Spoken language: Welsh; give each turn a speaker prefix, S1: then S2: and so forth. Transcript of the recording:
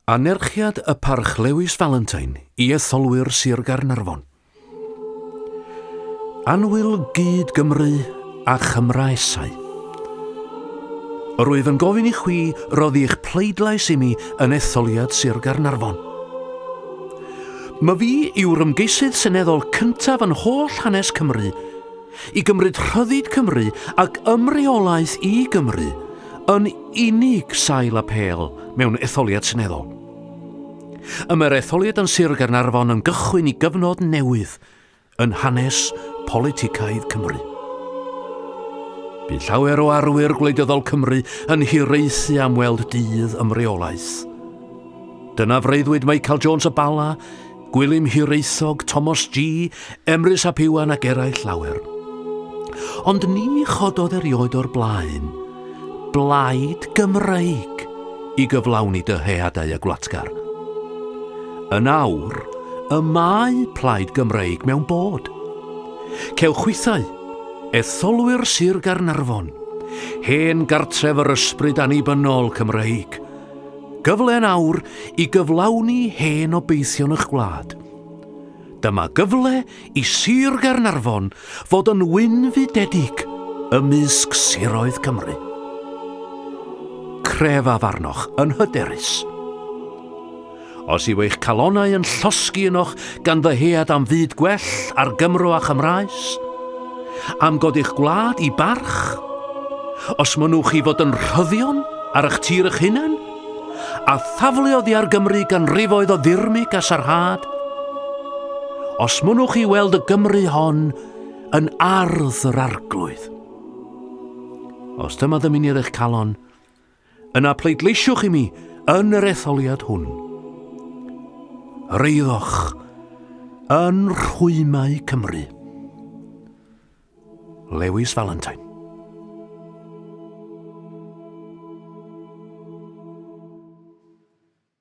S1: Anerchiad y Parch Lewis Valentine i etholwyr Sir Gaernarfon. Annwyl gyd Gymru a Chymraesau. Rwyf yn gofyn i chwi roddi eich pleidlais i mi yn etholiad Sir Gaernarfon. Myfi yw'r ymgeisydd seneddol cyntaf yn holl hanes Cymru i gymryd rhyddid Cymru ac ymreolaeth i Gymru yn unig sail apêl mewn etholiad seneddol. Y mae'r etholiad yn Sir Gaernarfon yn gychwyn i gyfnod newydd yn hanes politicaidd Cymru. Bydd llawer o arwyr gwleidyddol Cymru yn hiraethu am weld dydd ymreolaeth. Dyna freuddwyd Michael Jones y Bala, Gwilym Hiraethog, Tomos G, Emrys ap Iwan ac eraill lawer. Ond ni chododd erioed o'r blaen blaid Gymreig i gyflawni dyheadau y gwlatgar. Yn awr, y mae Plaid Gymreig mewn bod. Cewch chwithau, etholwyr Sir Gaernarfon, hen gartref yr ysbryd annibynnol Cymreig, Gyfle yn awr i gyflawni hen obeithion eich gwlad. Dyma gyfle i Sir Gaernarfon fod yn wynfydedig ymysg siroedd Cymru. Crefaf arnoch yn hyderus. Os yw eich calonnau yn llosgi ynoch gan ddyhead am fyd gwell ar Gymro a Chymraes, am godi'ch gwlad i barch, os mynnwch chi fod yn rhyddion ar eich tir eich hunan, a thaflu oddi ar Gymru ganrifoedd o ddirmyg a sarhad, os mynnwch chi weld y Gymru hon yn ardd yr Arglwydd. Os dyma ddymuniad eich calon, Yna pleidleisiwch i mi yn yr etholiad hwn. Reiddoch yn rhwymau Cymru. Lewis Valentine.